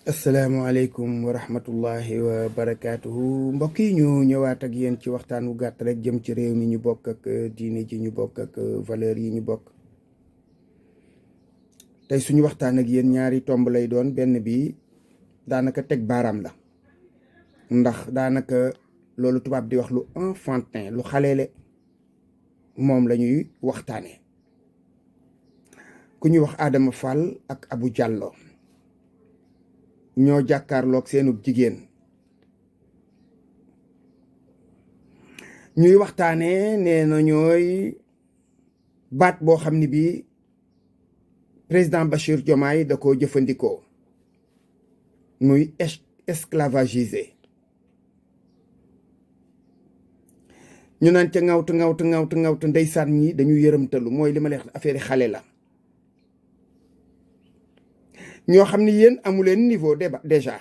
asalaamaaleykum wa rahmatullahi wa barakaatuhu mbokk yi ñu ñëwaat ak yéen ci waxtaan wu gàtt rek jëm ci réew mi ñu bokk ak diine ji ñu bokk ak valeur yi ñu bokk. tey suñu waxtaan ak yéen ñaari tomb lay doon, benn bi daanaka teg baaraam la, ndax daanaka loolu tubaab di wax lu enfantin, lu xaleele, moom la ñuy waxtaanee. ku ñuy wax Adama Fall ak Abou Diallo ñoo jàkkaarloog seenub jigéen, ñuy waxtaanee nee na ñooy baat boo xam ne bii président Bachir Diomaye da koo jëfandikoo, muy esclavagisé. ñu naan ca ŋawtu ndeysaan ñi dañu yërëmtalu, mooy li ma lay wax affaire xale la. ñoo xam ne yéen amuleen niveau déjà,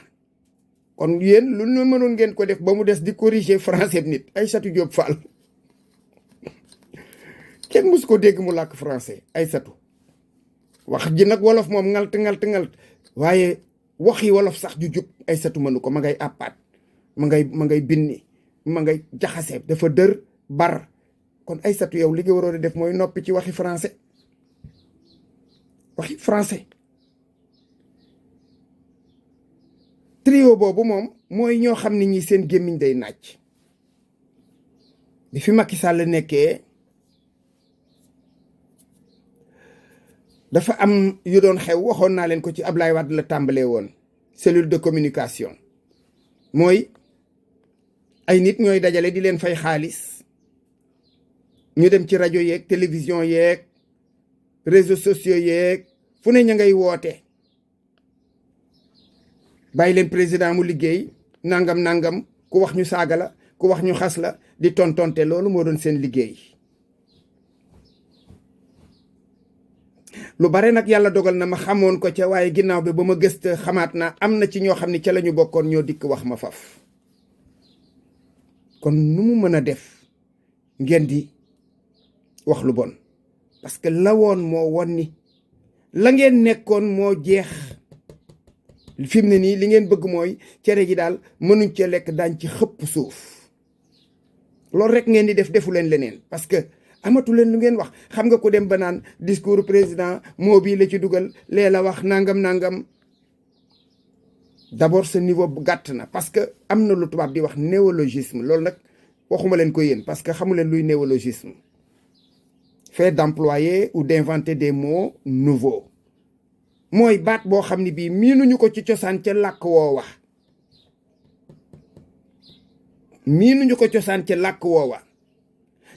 kon yéen lu ñu mënoon ngeen ko def ba mu des di corriger français nit. Aïssatou Diop Fall kenn mus ko dégg mu làkk français. Aïssatou wax ji nag wolof moom ngalt waaye waxi wolof sax ju jub Aïssatou mënu ko. ma ngay àppaat, ma ngay binni, ma ngay jaxase, dafa dër bar. kon Aïssatou yow li nga waroon a def mooy noppi ci waxi français. trio boobu moom mooy ñoo xam ne ñi seen gémmiñ day naaj. bi fi Macky Sall nekkee dafa am yu doon xew, waxoon naa leen ko ci Ablaye Wade la tàmbalee woon. cellule de communication mooy ay nit ñooy dajale di leen fay xaalis, ñu dem ci rajo yeeg télévision yeeg réseaux sociaux yeeg fu ne ña ngay woote. bàyyi leen président mu liggéey nangam ku wax ñu saaga la, ku wax ñu xas la, di tontonte. loolu moo doon seen liggéey. lu bare nag yàlla dogal na ma xamoon ko ca, waaye ginnaaw bi ba ma gëstu xamaat naa am na ci ñoo xam ne ca la ñu bokkoon, ñoo dikk wax ma faf. kon nu mu mën a def ngeen di wax lu bon, parce que la woon moo won ni la ngeen nekkoon moo jeex. fi mu ne nii li ngeen bëgg mooy cere ji daal mënuñ cee lekk, daañ ci xëpp suuf. loolu rek ngeen di def, defu leen leneen, parce que amatu leen lu ngeen wax. xam nga ko dem ba naan discours président moo bii la ci dugal, lee la wax nangam. d'abord ce niveau bu gàtt na, parce que am na lu tubaab di wax néologisme. loolu nag waxuma leen ko yéen, parce que xamu leen luy néologisme. fait d'employer ou d'inventer des mots nouveaux. mooy baat boo xam ne bii miinuñu ko ci cosaan ca làkk woowa.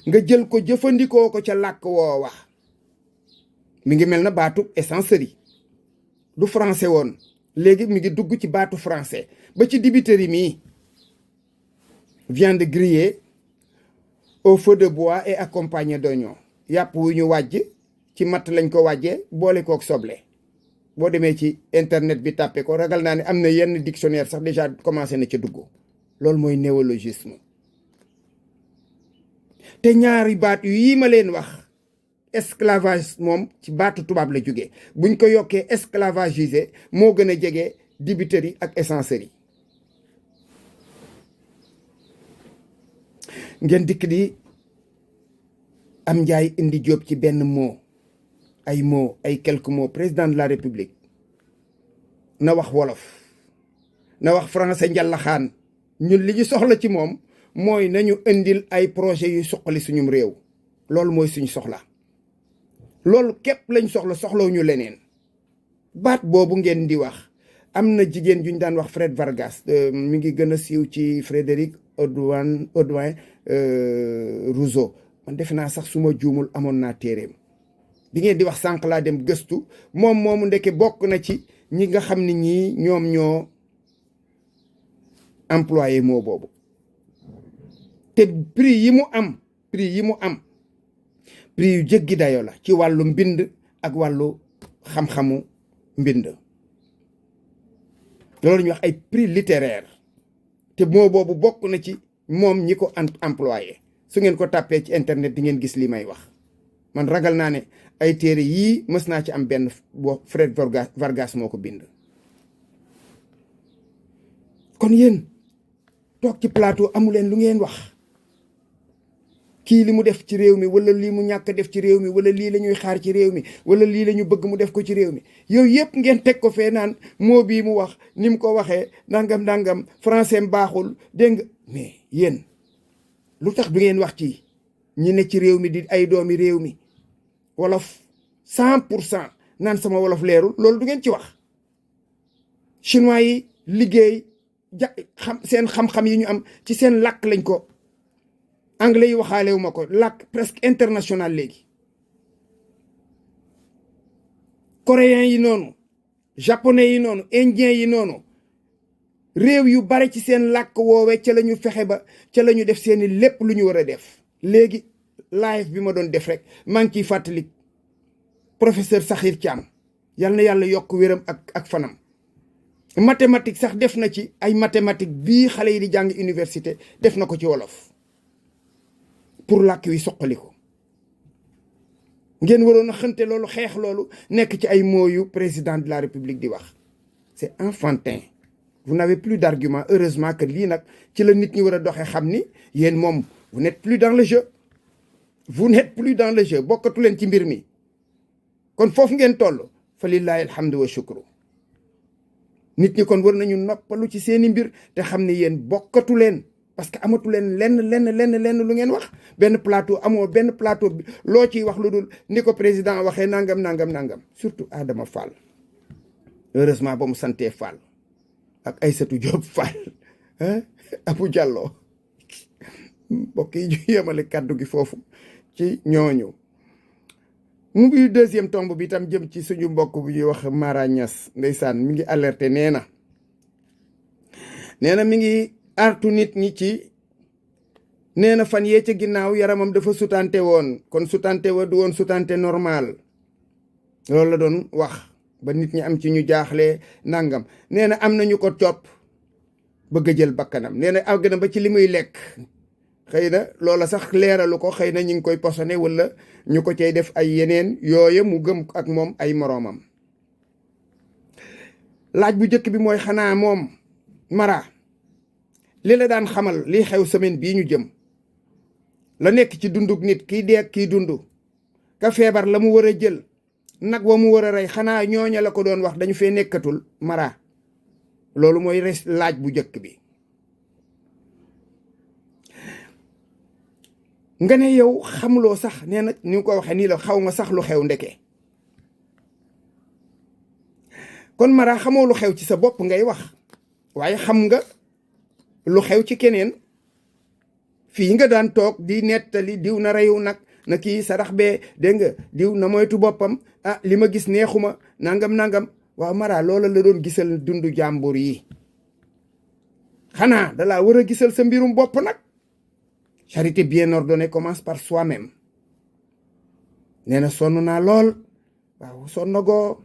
nga jël ko jëfandikoo ko ca làkk woowa. mi ngi mel na baatu essencerie du français woon, léegi mi ngi dugg ci baatu français. ba ci dibiteri mii, viande grillée au feu de bois et accompagnée d'oignons. yàpp wu ñu wàjj ci matt lañ ko wàjjee, boole kook soble. boo demee ci internet bi tàppe ko, ragal naa ne am na yenn dictionnaire sax déjà commencé na ca dugg. loolu mooy néologisme. te ñaari baat yii ma leen wax, esclavage moom ci baatu tubaab la jógee. buñ ko yokkee esclavagisé moo gën a jege dibiteri ak essencerie. ngeen dikk di am njaay indi jóob ci benn mot, ay quelques mots. président de la république na wax wolof, na wax français njàllaxaan. ñun li ñu soxla ci moom mooy nañu indil ay projet yu suqali suñum réew. loolu mooy suñu soxla. loolu képp lañ soxlawu ñu leneen. baat boobu ngeen di wax, am na jigéen juñ daan wax Fred Vargas, mi ngi gën a siiw ci Frédéric Audouin Rousseau. man defe naa sax su ma juumul amoon naa téeréem. bi ngeen di wax sànq laa dem gëstu, moom moomu ndeke bokk na ci ñi nga xam ne ñii ñoom ñoo employé moo boobu. te prix yi mu am prix yu jéggi dayo la ci wàllu mbind ak wàllu xam-xamu mbind. loolu ñuy wax ay prix littéraire. te moo boobu bokk na ci moom ñi ko employé. su ngeen ko tàppee ci internet di ngeen gis li may wax. man ragal naa ne ay téere yii mës naa ci am benn boo Fred Vargas moo ko bind. kon yéen toog ci plateau amu leen lu ngeen wax kii li mu def ci réew mi wala lii mu ñàkk def ci réew mi wala lii la ñuy xaar ci réew mi wala lii la ñu bëgg mu def ko ci réew mi yooyu yëpp ngeen teg ko fee naan moo bii mu wax ni mu ko waxee nangam français baaxul dégg nga mais yéen lu tax du ngeen wax ci ñi ne ci réew mi di ay doomi réew mi wolof 100% naan sama wolof leerul loolu du ngeen ci wax chinois yi liggéey seen xam-xam yi ñu am ci seen làkk lañ ko anglais yi waxaalewu ma ko làkk presque international léegi coréens yi noonu japonais yi noonu indiens yi noonu réew yu bare ci seen làkk woowe ca la ñu fexe ba ca la ñu def seeni lépp lu ñu war a def léegi live bi ma doon def rek maa ngi ciy fàttali professeur Sakhir Thiam yal na yàlla yokk wéram ak fanam mathématique sax def na ci ay mathématique bii xale yi di jàng université def na ko ci wolof pour làkk wi soqali ko ngeen waroon a xënte loolu xeex loolu nekk ci ay mots yu président de la république di wax c'est enfantin vous n'avez plus d'argument heureusement que lii nag ci la nit ñi war a doxee xam ni yéen moom vous n'êtes plus dans le jeu bokkatu leen ci mbir mi kon foofu ngeen toll fa lillahi alhamdu wa shukru nit ñi kon war nañu noppalu ci seeni mbir te xam ne yéen bokkatu leen parce que amatu leen lenn lu ngeen wax benn plateau amoo benn plateau bi loo ciy wax lu dul ni ko président waxee nangam surtout Adama Fall heureusement ba mu santee Fall ak Aïssatou Diop Fall Abou Diallo mbokk yi ñu yemale kàddu gi foofu ci ñooñu mu ngi deuxième tombe bi tam jëm ci suñu mbokk bu ñuy wax Mara Niass ndeysaan mi ngi alerté nee na mi ngi artu nit ñi ci nee na fan yee ca ginnaaw yaramam dafa sutante woon kon sutante wa du woon sutante normal loolu la doon wax ba nit ñi am ci ñu jaaxle nangam nee na am nañu ko topp bëgg a jël bakkanam nee na àgg na ba ci li muy lekk xëy na loola sax leeralu ko xëy na ñu ngi koy posone wala ñu ko cay def ay yeneen yooya mu gëm ak moom ay moroomam laaj bu njëkk bi mooy xanaa moom Mara li la daan xamal li xew semaine bii ñu jëm la nekk ci dunduk nit kiy dee kiy dund ka feebar la mu war a jël nag wa mu war a rey xanaa ñooña la ko doon wax dañu fee nekkatul Mara loolu mooy laaj bu njëkk bi nga ne yow xamuloo sax nee na ni nga ko waxee nii la xaw nga sax lu xew ndeke kon Mara xamoo lu xew ci sa bopp ngay wax waaye xam nga lu xew ci keneen fii nga daan toog di nettali diw na reyu nag na kii sarax bee dégg nga diw na moytu boppam li ma gis neexuma nangam waaw Mara loola la doon gisal dundu jàmbur yi xanaa dalaa war a gisal sa mbirum bopp nag charité bien ordonnée commence par soi-même nee na sonn naa lool waaw sonnagoo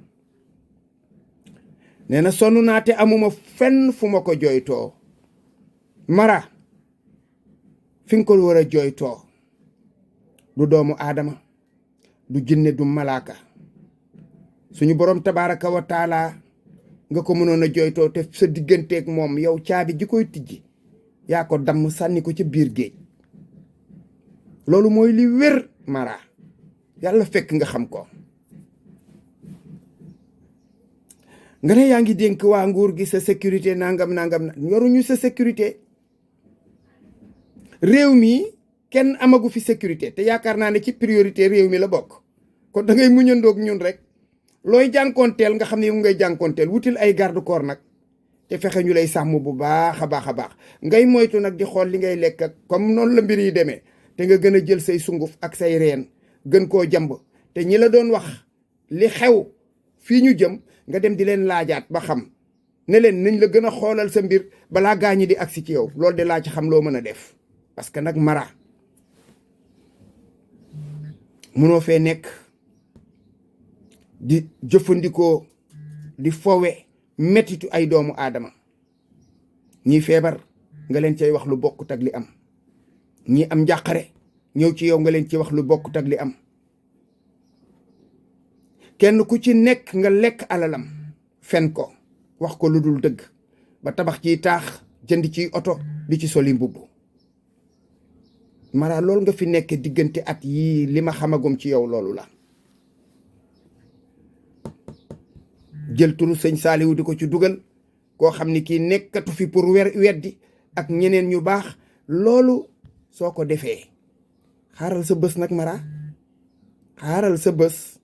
nee na sonn naa te amuma fenn fu ma ko jooytoo Mara fi nga ko war a jooytoo du doomu aadama du jinne du malaaka suñu borom tabaraka wa taala nga ko mënoon a jooytoo te sa digganteeg moom yow caabi ji koy tijji yaa ko damm sànni ko ca biir géej loolu mooy li wér Mara yàlla fekk nga xam ko nga ne yaa ngi dénk waa nguur gi sa sécurité nangam yoruñu sa sécurité réew mi kenn amagu fi sécurité te yaakaar naa ne ci priorité réew mi la bokk kon da ngay muñandoog ñun rek looy jànkoonteel nga xam ne mu ngay jànkoonteel wutil ay garde corps nag te fexe ñu lay sàmm bu baax a baax ngay moytu nag di xool li ngay lekk ak comme noonu la mbir yi demee te nga gën a jël say sunguf ak say reen gën koo jamb te ñi la doon wax li xew fii ñu jëm nga dem di leen laajaat ba xam ne leen nañ la gën a xoolal sa mbir balaa gaañi di agsi ci yow loolu de laa ci xam loo mën a def parce que nag Mara mënoo fee nekk di jëfandikoo di fowe mettitu ay doomu aadama ñii feebar nga leen cay wax lu bokkut ak li am ñii am njàqare ñëw ci yow nga leen ci wax lu bokkut ak li am kenn ku ci nekk nga lekk alalam fen ko wax ko lu dul dëgg ba tabax ciy taax jënd ciy oto di ci soli mbubb. Mara loolu nga fi nekk diggante at yii li ma xamagum ci yow loolu la. jël turu sëñ Saaliwu di ko ci dugal koo xam ni kii nekkatu fi pour weddi ak ñeneen ñu baax. loolu soo ko defee xaaral sa bés nag Mara, xaaral sa bés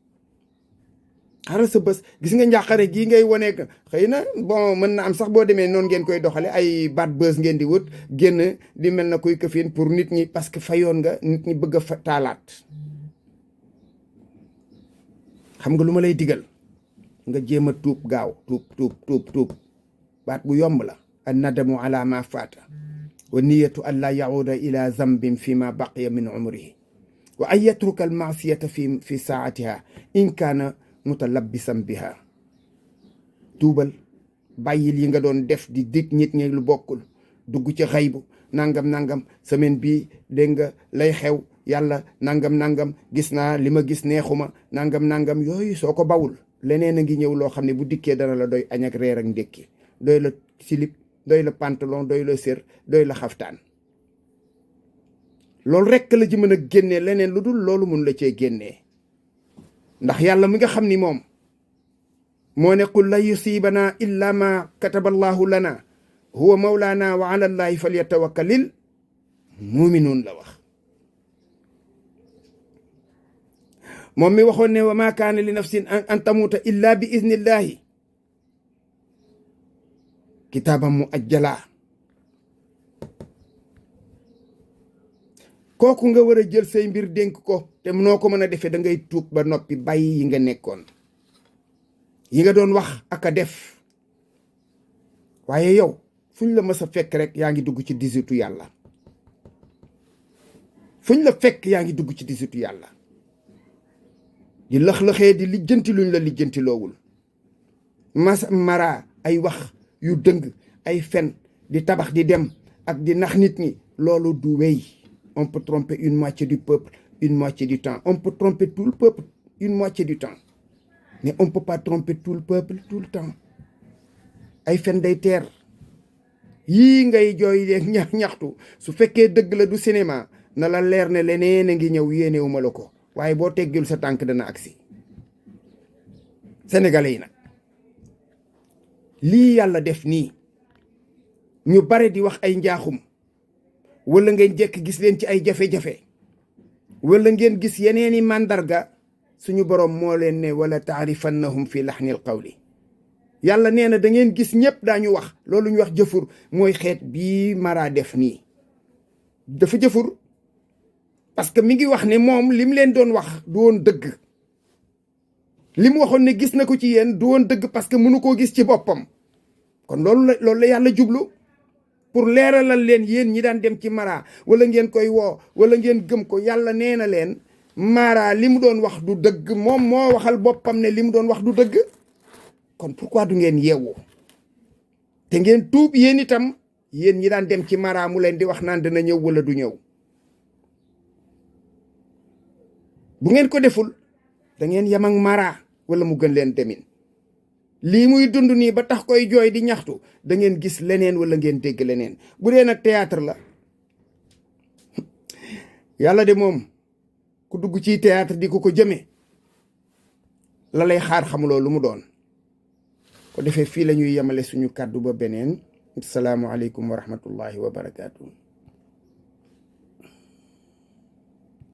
gis nga njàqare gii ngay wone ka xëy na bon mën na am sax boo demee noonu ngeen koy doxale ay baat bés ngeen di wut génn di mel na kuy këfin pour nit ñi parce que fayoon nga nit ñi bëgg a taalaat. xam nga lu ma lay digal nga jéem a tuub gaaw tuub baat bu yomb la an nadamu ala ma faata wa niyatu an la yauda ila zambin fi ma baqiya min umrihi wa an yatruka al maasiyata fi saatiha in kaana mutalabbisan biha. tuubal bàyyil yi nga doon def di dig nit ñi lu bokkul, dugg ci xaybu nangam semaine bii dégg nga lay xew yàlla nangam gis naa li ma gis neexuma nangam yooyu soo ko bawul leneen a ngi ñëw loo xam ne bu dikkee dana la doy añ ak reer ak ndékki, doy la silip, doy la pantalon, doy la sér, doy la xaftaan. loolu rekk la ci mën a génnee, leneen lu dul loolu mun la cee génnee. ndax yàlla mi nga xam ni moom moo ne qul la yusibanaa illa ma kataba allahu lana huwa mawlaana wa ala allahi falyatawakkalil muminuun la wax. moom mi waxoon ne wa ma kaana li nafsin an tamuuta illa bi iznillahi kitaaban mu ajjalaa. kooku nga war a jël say mbir dénk ko, te noo ko mën a defee da ngay tuub ba noppi bàyyi yi nga nekkoon, yi nga doon wax ak a def. waaye yow fuñ la mës a fekk rek yaa ngi dugg ci disitu yàlla, fuñ la fekk yaa ngi dugg ci disitu yàlla, di lëx-lëxee di lijjanti luñ la lijjanti loowul. Mara ay wax yu dëng, ay fen, di tabax di dem ak di nax nit ñi, loolu du wéy. On peut tromper une moitié du peuple une moitié du temps. On peut tromper tout le peuple une moitié du temps. Mais on ne peut pas tromper tout le peuple tout le temps. ay fen day teer yii ngay jooy yeeg ñaxtu su fekkee dëgg la du cinéma na la leer ne leneen a ngi ñëw yéenewuma la ko, waaye boo teggul sa tànk dana agsi. sénégalais yi nag lii yàlla def nii ñu bare di wax ay njaaxum, wala ngeen jekk gis leen ci ay jafe-jafe, wala ngeen gis yeneeni màndarga, suñu borom moo leen ne wala taarifannahum fi laxnil qawli. yàlla nee na da ngeen gis ñëpp daañu wax. loolu ñu wax jëfur mooy xeet bii Mara def nii dafa jëfur, parce que mi ngi wax ne moom lim leen doon wax du woon dëgg. li mu waxoon ne gis na ko ci yéen du woon dëgg, parce que mënu koo gis ci boppam. kon loolu la yàlla jublu pour leeralal leen yéen ñi daan dem ci Mara wala ngeen koy woo wala ngeen gëm ko. yàlla nee na leen Mara li mu doon wax du dëgg, moom moo waxal boppam ne li mu doon wax du dëgg. kon pourquoi du ngeen yeewu te ngeen tuub yéen itam, yéen ñi daan dem ci Mara mu leen di wax naan dina ñëw wala du ñëw. bu ngeen ko deful da ngeen yem ak Mara wala mu gën leen demin. lii muy dund nii ba tax koy jooy di ñaxtu, da ngeen gis leneen wala ngeen dégg leneen. bu dee nag théâtre la, yàlla de moom ku dugg ci théâtre di ko jëme la lay xaar xamuloo lu mu doon. ko defee fii la ñuy yemale suñu kàddu ba beneen. asalaamualeykum wa rahmatullahi wa barakaatu.